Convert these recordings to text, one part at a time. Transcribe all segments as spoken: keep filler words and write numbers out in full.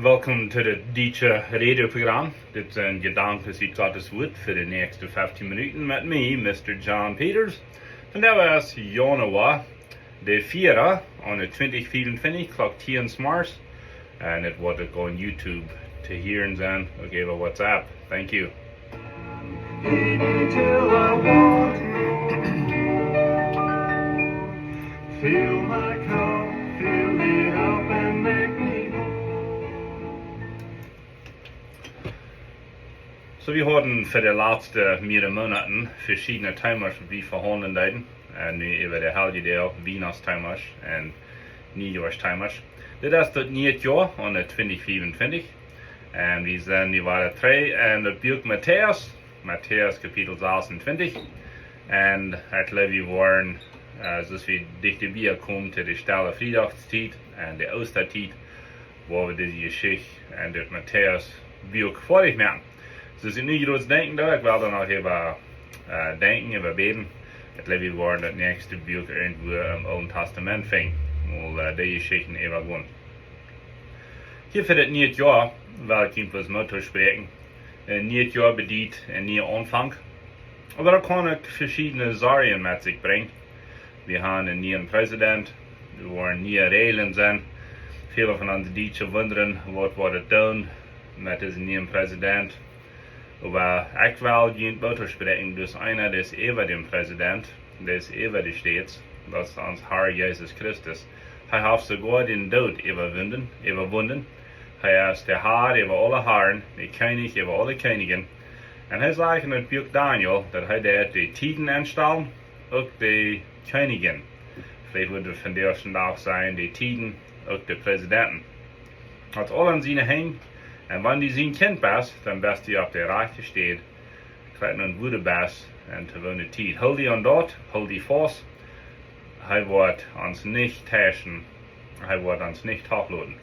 Welkom to dit Dietsche Radioprogram. Dit sent Jedanken ut Gottes Wuat fa de näakjste feftieen Minuten met mie, Mister John Peters. Vondoag es Januar de vieede, aun de twintich fiefuntwintich, Klock tieen zemorjes. Un dit woat uk opp YouTube to hieren sennen, uk äwa WhatsApp. Thank you. Lead me till I want. Fill my cup, fill it up and make me whole. Soo, wie hauden fa de latste mearere Moonaten veschiedne Themas, waut wie vehaundlen deeden. Un nu äwa de Heljedoag, Wienachts-Themas un Niejoahrs-Themas. Dit es daut niee Joa, aun de twintich fiefuntwintich. Un wie sent nu wada trigj en daut Buak Matäus, Matäus Kapitel sasuntwintich. Un ekj jleew, wie woaren, äh, soo aus wie dichta bie komen to de Stelle Friedachstiet un de Oostatiet, woa wie dise Jeschicht en daut Matäus Buak foadich moaken. Soo aus ekj nu groot denkjen doo, ekj well doa noch äwa, äh, denkjen, äwa bäden. Ekj jleew, wie woaren daut näakjste Buak irjentwua em Oolen Tastament finjen. Mol, äh, de Jeschichten äwa gonen. Hia fa daut niee Joa well ekj junt waut Moot toospräakjen. Een niee Joa bediet een nieen Aunfank. Oba daut kaun uk veschiedne Sorjen met sikj brinjen. Wie haben een nieen Präsident. Doa woaren niee Räajlen sennen. Väle von onse Dietsche wundren, waut woat et doonen met disen nieen Präsident. Oba ekj well junt Moot toospräakjen, daut eena, dee es äwa däm Präsident, dee es äwa de States, daut es ons Herr Jesus Christus. Hee haft soogoa dän Doot äwawunnen, äwawunnen. Hee es de Herr äwa aule Herren, de Kjennich äwa aule Kjennichs. Un hee sajcht en daut Buak Daniel, daut hee deed de Tieden enstalen, uk de Kjennichs. Veleicht wudd wie vondoag dän Dach sajen, de Tieden, uk de Präsidenten. Daut aules en siene Henj. Un wan du sien Kjint best, dan best du opp de rajchte Städ, krakjt wua du best, un to woone Tiet. Hool die aun daut, hool die faust. Hee woat ons nich teischen, hee woat ons nich toloten.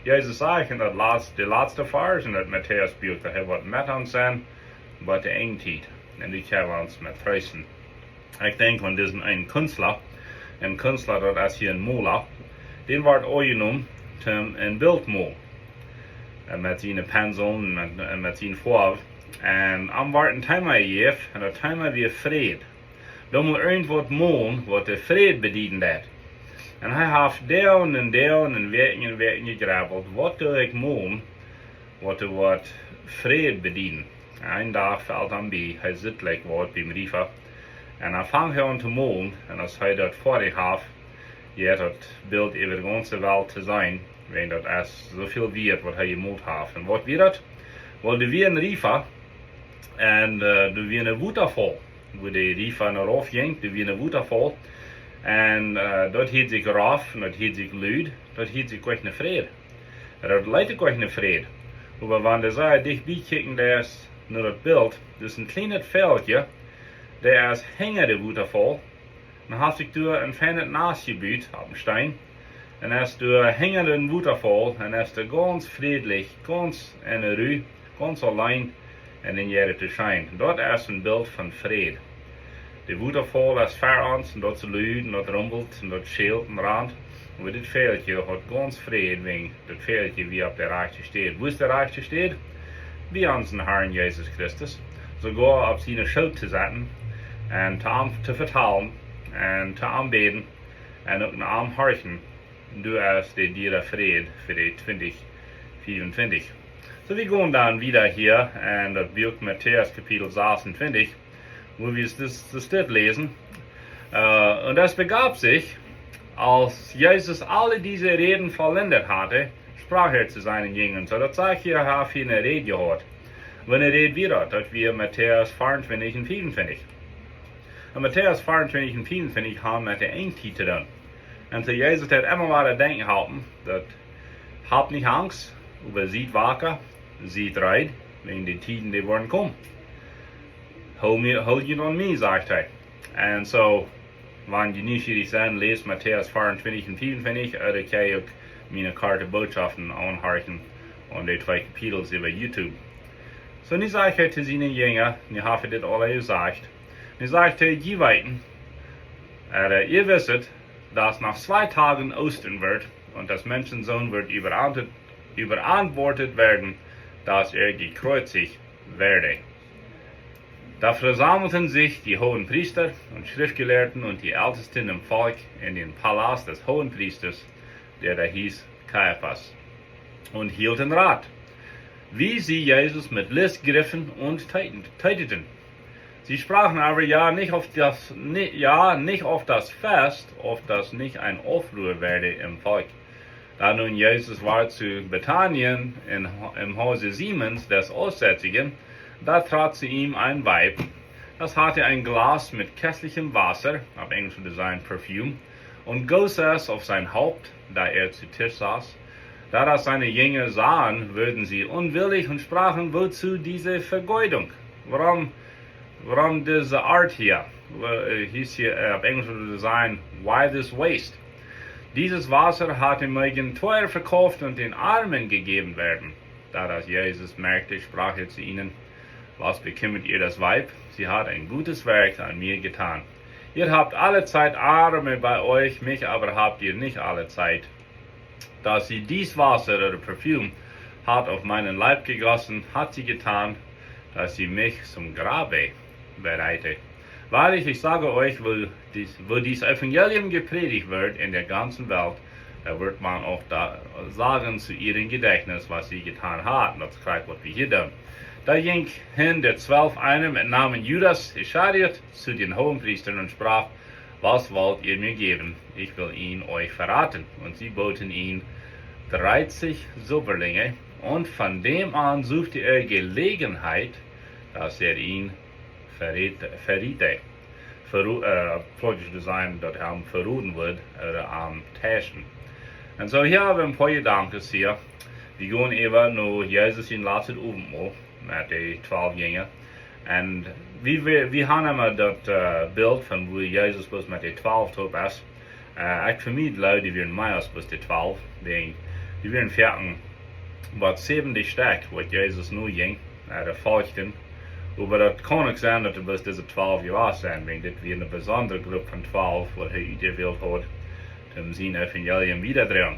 Jesus sajcht en daut latst-, de latste Varsch en daut Matäus Buak, daut hee woat met ons sennen, bat de Enjtiet. Un doa kjenn wie ons met treesten. Ekj denkj aun disen eenen Kunstler. Een Kunstler, daut es hia een Mola. Dän woat aunjenomen, om een Bilt to molen. Un met siene Penseln un met, un met siene Foaw. Un am woat een Thema jejäft, un daut Thema wia Fräd. Doa mott irjentwaut molen, waut de Fräd bedieden deit. Un hee haft Doag un Doag un Wäakjen un Wäakjen jegrebelt, waut doo ekj molen, waut doa woat Fräd bedieden. Een Dach felt am bie, hee sitt jlikj waut biem Riefa. Un dan fangt hee aun to molen, un aus hee daut foadich haft, jeit daut Bilt äwa de gaunze Welt to seenen, wiels daut es soo väl wieet, waut hee jemolt haft. Un waut wia daut? Well, doa wia een Riefa, un, äh, doa wia een Wotafall. Wua de Riefa no rauf jinkj, doa wia een Wotafall. Un, äh, daut hieed sikj rauf, un daut hieed sikj lud, daut hieed sikj uk no Fräd. Daut leet uk no Fräd. Oba wan du soo dicht bie kjikjst, daut es no daut Bilt, daut es een kjlienet Fälkje, daut es hinja dän Wotafall. Dan haft sikj doa een feinet Nast jebut opp een Steen. Un es doa hinja dän Wotafall, un es doa gaunz frädlich, gaunz en Ru, gaunz auleen, un dan jeit et scheen. Daut es een Bilt von Fräd. De Wotafall es ver ons, un daut es lud, un daut rumbelt, un daut schält un rant. Oba dit Fälkje haud gaunz Fräd, wiels daut Fälkje wia opp de rajchte Städ. Wua es de rajchte Städ? Bie onsen Herrn Jesus Christus. Soogoa opp sienen Schoot to sitten, un to am to vetalen, un to am bäden, un uk no am horchen. Doa es de diere Fräd fa de twintich fiefuntwintich. Soo, wie gonen dan wieda hia en daut Buak Matäus Kapitel sasuntwintich, wua wie daut, daut läsen. Äh, und es begab sich, als Jesus alle diese Reden vollendet hatte, sprach er zu seinen Jüngern. Soo, daut sajcht hia, hee haft hia eene Räd jehaut. Woone Räd wia daut? Daut wia Matäus vea un twintich un fea un twintich. Un Matäus vea un twintich un fea un twintich haft met de Enjtiet to doonen. Un soo Jesus haft emma wada denkjen halpen, daut: Habt nich Angst, oba siet waka, siet reed, wäajen de Tieden, dee woaren komen. Hoolt mie, hoolt junt aun mie, sajcht hee. Un soo, wan jie nieschierich sent, läst Matäus vea un twintich un fea un twintich, ooda kjenn jie uk miene korte Bootschoften aunhorchen aun de twee Kapitels äwa YouTube. Soo, nu sajcht hee to siene Jinja, nu haft hee dit aul jesajcht. Nu sajcht hee: Jie weeten, äh, ihr wisset, dass nach zwei Tagen Ostern wird und des Menschensohn wird überantwort-, überantwortet werden, dass er gekreuzigt werde. Da versammelten sich die hohen Priester und Schriftgelehrten und die Ältesten im Volk in den Palast des hohen Priesters, der da hieß Kaiaphas, und hielten Rat, wie sie Jesus mit List griffen und töteten. Sie sprachen aber ja nicht auf das, ni- ja, nicht auf das Fest, auf das nicht ein Aufruhr werde im Volk. Da nun Jesus war zu Bethanien in, im Hause Simons, des Aussätzigen, da trat zu ihm ein Weib, das hatte ein Glas mit köstlichem Wasser, auf Englisch würde sein Perfume, und goss es auf sein Haupt, da er zu Tisch saß. Da das seine Jünger sahen, wurden sie unwillig und sprachen: Wozu diese Vergeudung? Warum, warum diese Art hier? Wo- äh, Hieß hier äh, auf Englisch würde sein: Why this waste? Dieses Wasser hat er mögen teuer verkauft und den Armen gegeben werden. Da das Jesus merkte, sprach er zu ihnen: Was bekümmert ihr das Weib? Sie hat ein gutes Werk an mir getan. Ihr habt alle Zeit Arme bei euch, mich aber habt ihr nicht alle Zeit. Dass sie dies Wasser oder Parfüm hat auf meinen Leib gegossen, hat sie getan, dass sie mich zum Grabe bereite. Wahrlich, ich sage euch, wo dies, wo dies Evangelium gepredigt wird in der ganzen Welt, da wird man auch da sagen zu ihrem Gedächtnis, was sie getan hat. Und das ist gleich, was wir hier tun. Da ging hin der Zwölf einer mit Namen Judas Ischariot zu den Hohenpriestern und sprach: Was wollt ihr mir geben? Ich will ihn euch verraten. Und sie boten ihm dreißig Silberlinge. Und von dem an suchte er Gelegenheit, dass er ihn verriete. Verriete. Verru äh, Plautdietsch design, dass er ihn verraten wird oder am testen. Und so hier haben wir ein paar Gedanken hier. Wir gehen über nur Jesus in letztet Abendmahl mit die zwölf Jünger. Und wie wir, wir haben immer das äh, Bild von, wo Jesus bloß mit die zwölf top ist. Äh, ich für mich glaube, die waren mehr als bloß die zwölf. Die, die waren vierzehn, was siebzig Stück, wo Jesus nur ging, äh, die folgten. Aber das kann auch sein, dass es bloß diese zwölf gewesen sind, weil das wäre eine besondere Gruppe von zwölf, wo er ausgewählt hat, um sein Evangelium wiederzudrehen.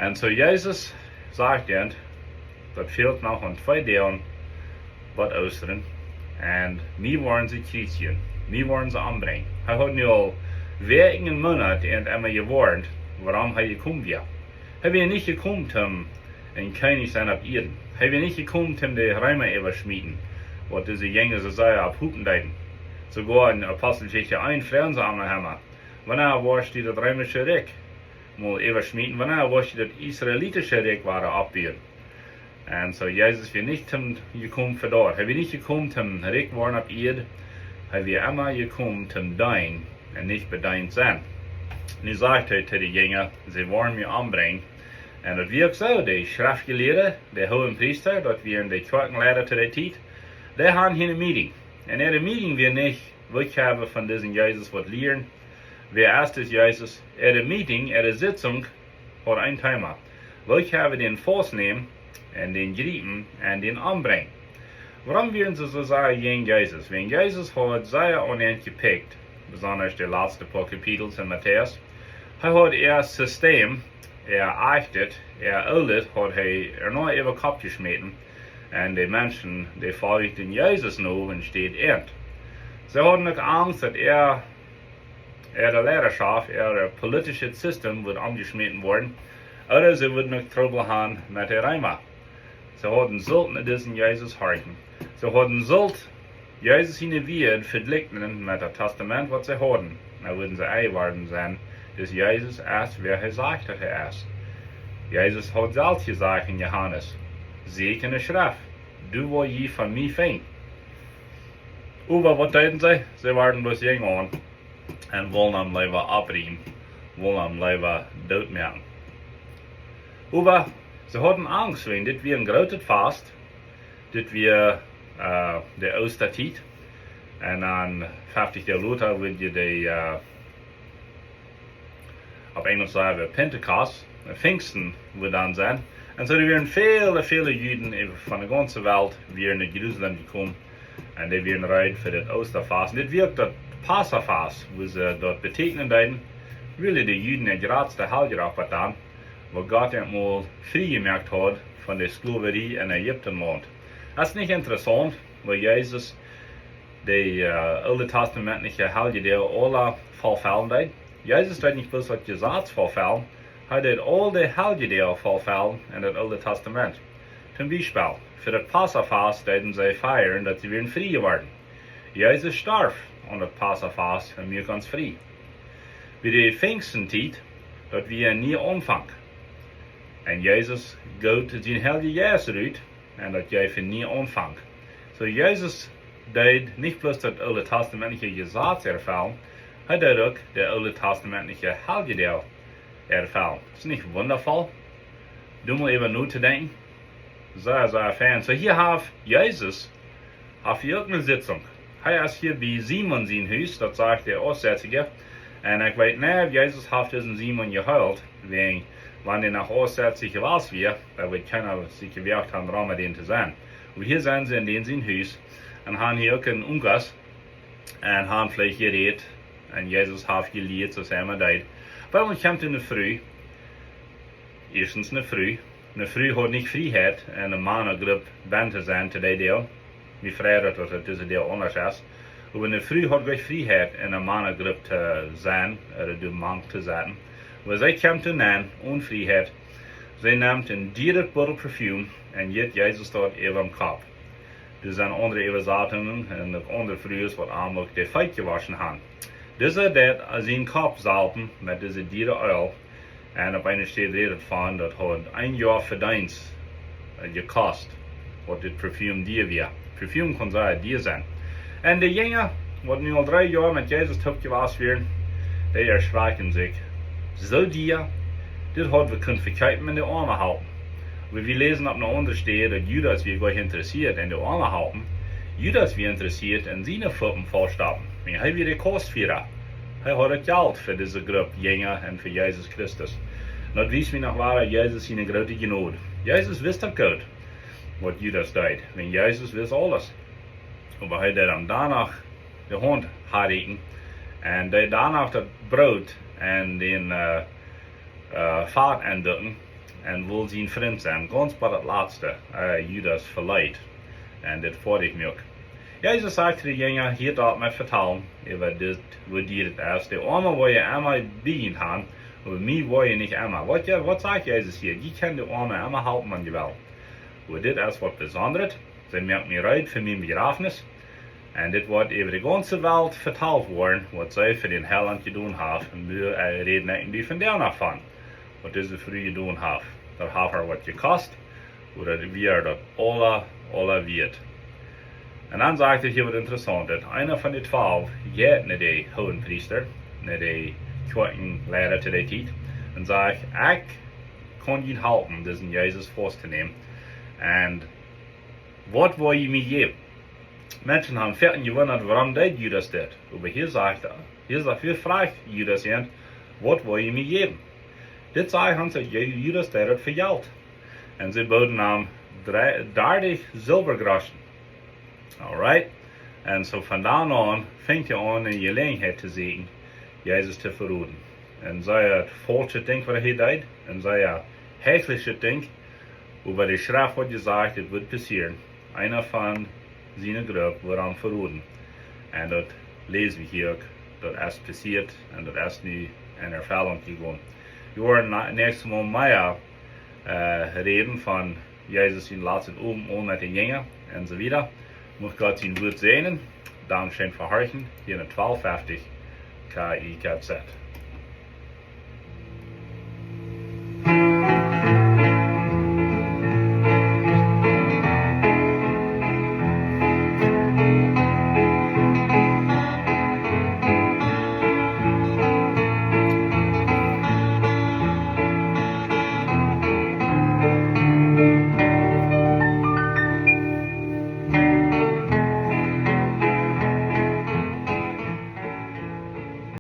Und so Jesus sagt dann, das fehlt noch an zwei Tagen, wat Oostren. Und wie wollen sie kriezigen? Wie wollen sie umbringen? Er hat nu al Wochen un Monaten an immer gewarnt, warum er jekomen wia. Er wia nich jekomen, om een Kjennich sennen opp Ieed. Er wia nich jekomen, om de Reema äwaschmieten, waut dise Jünger soo sea opp Hupen deeden. Soogoa en Aposteljeschicht eent froagen see am emma: Wanea woascht du daut reemische Rikj mol äwaschmieten? Wanea woascht du daut israelitische Rikj wada oppbuen? Un soo, Jesus wia nich toom jekomen fa daut. Hee wia nich jekomen toom rikj woaren opp Ieed. Hee wia emma jekomen toom deenen un nich bedeent sennen. Nu sajcht hee to de Jinja, see woaren mie ombrinjen. Un daut wia uk soo, de Schreftjelieede, de Hoogepriesta, daut wieren de Kjoakjenleida to dee Tiet, dee hauden hia een Meeting. Un äare Meeting wia nich, waut kjenn wie von disen Jesus waut lieren? Wäa es dis Jesus? Äare Meeting, äare Sitzunk, haud een Teema. Woo kjenn wie dän faustnämen un dän jriepen un dän ombrinjen? Wuarom wieren see soo sea jäajen Jesus? Wäajen Jesus haud sea aun an jepikjt, besonda de latste poa Kapitels en Matäus. Hee haud äa System, äa Ieed, äa Oolet haud hee ea noch äwa Kopp jeschmäten. Un de Menschen, dee folgden Jesus no un städ an. See hauden uk Angst, daut äa äare Leidaschoft, äa politischet System wudd omjeschmäten woaren, ooda see wudden uk Trubbel han met de Reema. See hauden sult no disen Jesus horchen. See hauden sult Jesus siene Wieed vejlikjen met daut Tastament, waut see hauden. Dan wudden see enjeworden sennen, dis Jesus es, wäa hee sajcht, daut hee es. Jesus haud selfst jesajcht en Johanes: Sieekjt en de Schreft, doa woa jie von mie finjen. Oba waut deeden see? See worden bloos jäajen am un wullen am leewa oppriemen, wullen am leewa dootmoaken. Oba see hauden Angst, wäajen dit wia een grootet Fast, dit wia äh, de Oostatiet. Un dan feftich Doag lota wudd je de, äh, opp Enjelsch saj wie Pentecost, äh, Pinjsten wudd dan sennen. Un soo, doa wieren väle, väle Juden äwa von de gaunze Welt wieren no Jerusalem jekomen. Un dee wieren reed fa daut Oostafast. Un dit wia uk daut Passafast, woo see daut betieekjnen deeden. Really de Juden äa jratsta Heljedach waut dan. wua Gott an mol frie jemoakt haud von de Sklowarie en Ägiptenlaunt. Es nich interessaunt, woo Jesus de äh, ooltestamentliche Heljedoag aula volfellen deed? Jesus deed nich bloos daut Jesaz volfellen, hee deed aul de Heljedoag volfellen en daut Oole Testament. Toom Biespel, fa daut Passafast deeden see fieren, daut see wieren frie jeworden. Jesus storf aun daut Passafast un muak ons frie. Bie de Pinjstentiet, daut wia een niea Aunfank. Un Jesus goot sien Heilja Jeist rut un daut jeef een niea Aunfank. Soo Jesus deed nich bloos daut ooltestamentliche Jesaz erfellen, hee deed uk de ooltestamentliche Heljedoag erfellen. Es nich wundavoll? Doa mol äwa notodenkjen. Sea, sea fein. Soo hia haft Jesus, haft hia uk eene Sitzunk. Hee es hia bie Simon sien Hus, daut sajcht de Aunsätje. Un ekj weet nich, Jesus haft disen Simon jeheelt, wäajen, wan hee noch aunsätlich jewast wia, dan wudd kjeena sikj jewoagt haben, rom bie dän to sennen. Oba hia sent see en dän sien Hus un haben hia uk een Unkas un haben veleicht jerät un Jesus haft jelieet, soo aus hee emma deed. Bie ons kjemt eene Fru, ieeschtens eene Fru, eene Fru haud nich Frieheit, en eene Mannagrupp bennen to sennen, to dee Doag. Mie freit daut, daut dise Doag aundasch es. Oba eene Fru haud nich Frieheit, en eene Mannagrupp to sennen, ooda doa mank to setten. Oba see kjemt doa nenn, one Frieheit. See nemt een dieret Buddel Perfume un jeit Jesus daut äwa dän Kopp. Doa sent aundre Äwasatungen un uk aundre Frues, waut am uk de Feet jewoschen haben. Dise deed sien Kopp salwen met dise diere Eelj. Un opp eene Städ rät et von, daut haud een Joa Vedeenst, äh, jekost, waut dit Perfume dier wia. Perfume kaun sea dier sennen. Un de Jinja, waut nu aul dree Joa met Jesus toop jewast wieren, dee erschrakjen sikj. Soo dier, dit haud wie kunnen vekjeepen un de Oame halpen. Oba wie läsen opp eene aundre Städ, daut Judas wia goanich interessieet en de Oame halpen. Judas wia interessieet en siene Fuppen voll stoppen. Wiels hee wia de Kostfiera. Hee haud daut Jelt fa dise Grupp Jinja un fa Jesus Christus. Un daut wiest mie noch wada Jesus siene groote Jnod. Jesus wist daut goot, waut Judas deed. Wiels Jesus wist aules. Oba hee deed am doano de Haunt hanrieekjen un deed doano daut Broot en dän, äh, äh, Fat endukjen un wull sien Frint sennen, gaunz bat daut latste, äh, Judas veleet un dit foadich muak. Jesus sajcht to de Jinja: "Hia daut mie vetalen äwa dit, woo dier et es. De Oame woa jie emma bie junt haben, oba mie woa jie nich emma." Waut, jo, waut sajcht Jesus hia? Jie kjennen de Oame emma halpen, wan jie wellen. Oba dit es waut Besondret. See moaken mie reed fa mien Bejrafnis. Un dit woat äwa de gaunze Welt vetalt woaren, waut see fa dän Heilaunt jedonen haft. Un wie, äh, räden uk vondoag noch von, waut dise Fru jedonen haft. Daut haft äa waut jekost, ooda wia daut aula, aula wieet. Un dan sajcht hee hia waut Interessauntet. Eena von de twalw jeit no de Hoopriesta, no de Kjoakjenleida to dee Tiet, un sajcht: "Ekj kaun junt halpen, disen Jesus faust to nämen. Un waut woa jie mie jäwen?" Menschen haben foaken jewundat, wuarom deed Judas dit. Oba hia sajcht hee, hia sajcht, hia fruach Judas an: "Waut woa jie mie jäwen?" Dit sajcht ons, daut Ju-, Judas deed daut fa Jelt. Un see booden am dree-, dartich Silwagroschen. Alright? Un soo von doa aun finjt hee aun eene Jeläajenheit to sieekjen, Jesus to veroden. Un sea faulschet Dinkj, waut hee deed, un sea hächlichet Dinkj, oba de Schreft haud jesajcht, et wudd passieren. Eena von siene Grupp woat am veroden. Un daut läs wie hia uk, daut es passieet un daut es nu en Erfellunk jegonen. Wie woaren na-, näakjstet Mol mea, äh, räden von Jesus sien latstet Owentmol met de Jinja un soo wieda. Mucht Gott sien Wuat säajnen. Dankscheen fa horchen. Hia en twalw feftich K I K Z.